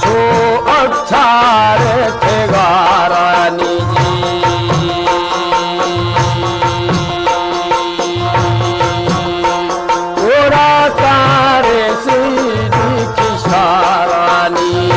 چو اکتار تگارانی جی، گورا تار سیدی کشارانی۔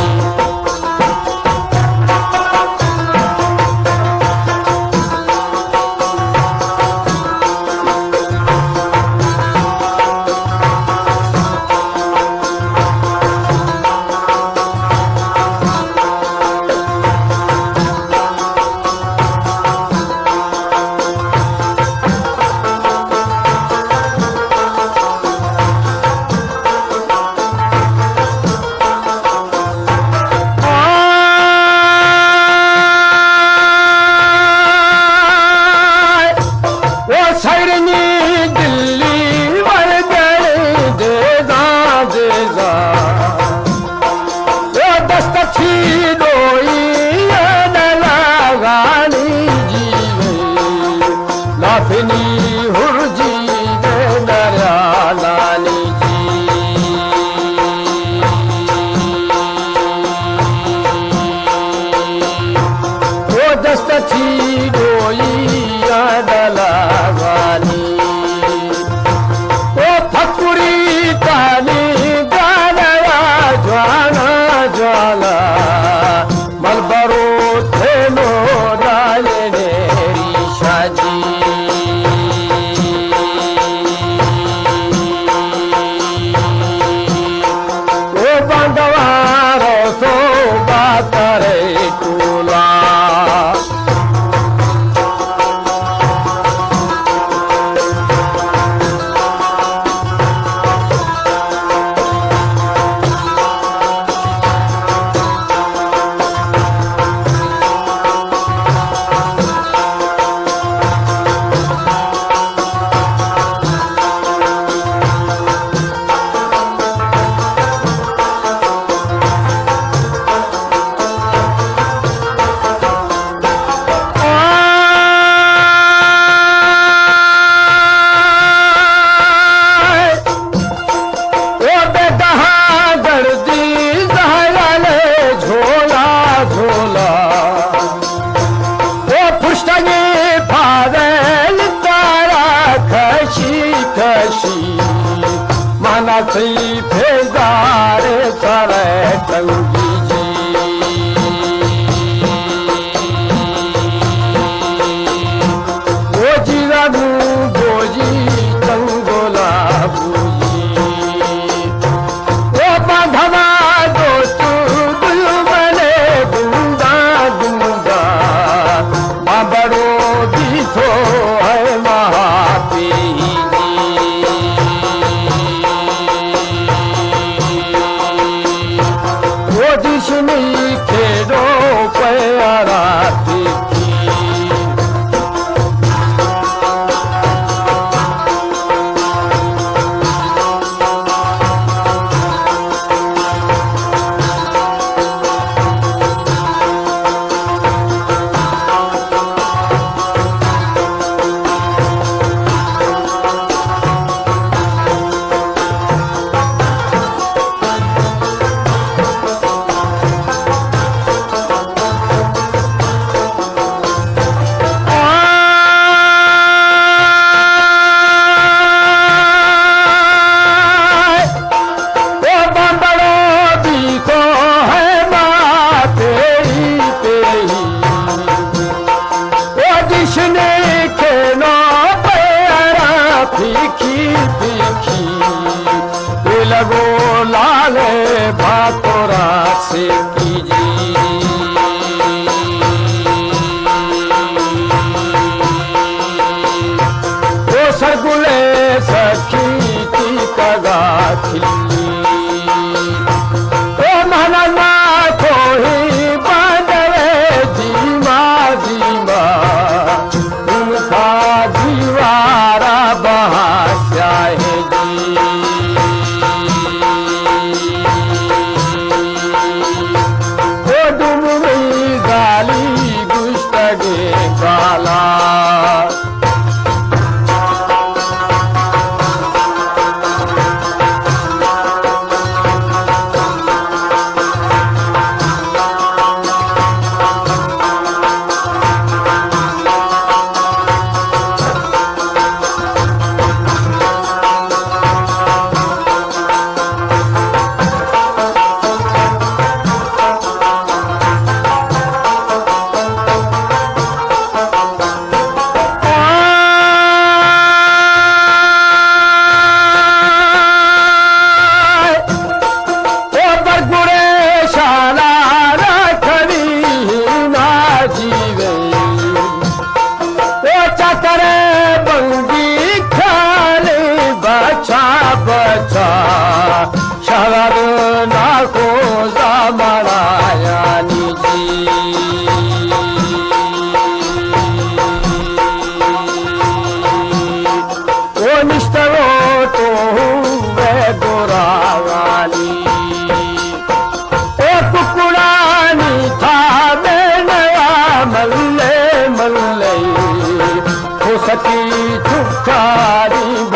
آئے، او سرنی دلی ورگڑ دیزاں دیزاں۔ او دست چی ڈوئی ڈلاغانی جیوے، لافنی ہر جیوے دریالانی جی۔ او دست چی ڈوئی ڈلاغانی۔ او پھکری تانی گانا جوانا جوانا، ملبرو تھنو دائنے ریشا جی۔ او باندوارو سو باترے ٹولا۔ آئے، او بے دہاں گردی زہرالے جھولا جھولا۔ او پشتگیں پادل تارا کشی کشی، مانا تئی پیزار سر ٹنگی جی۔ او جی رنگ بوجی تنگولا بوجی۔ او باندھما دوست دشمن گندا گندا، ما بڑو دیتو ہے مہا پیری۔ او دیشنی کھیڑو پیارا تیکی۔ آئے، او بمبڑو دیکھو ہے ماں تیری تیری۔ او جشن کھیلو پیارا پھیکی پھیکی، اے لگو لال باتورا سیکی جی۔ او سرگلے سکی تی پگا کھلی۔ او مہننا کوہی باندرے دیما دیما، ان کا دیوارا بہا سیاہ جی۔ او ڈوم مئی گالی گشتگے بالا۔ پتی چوکاری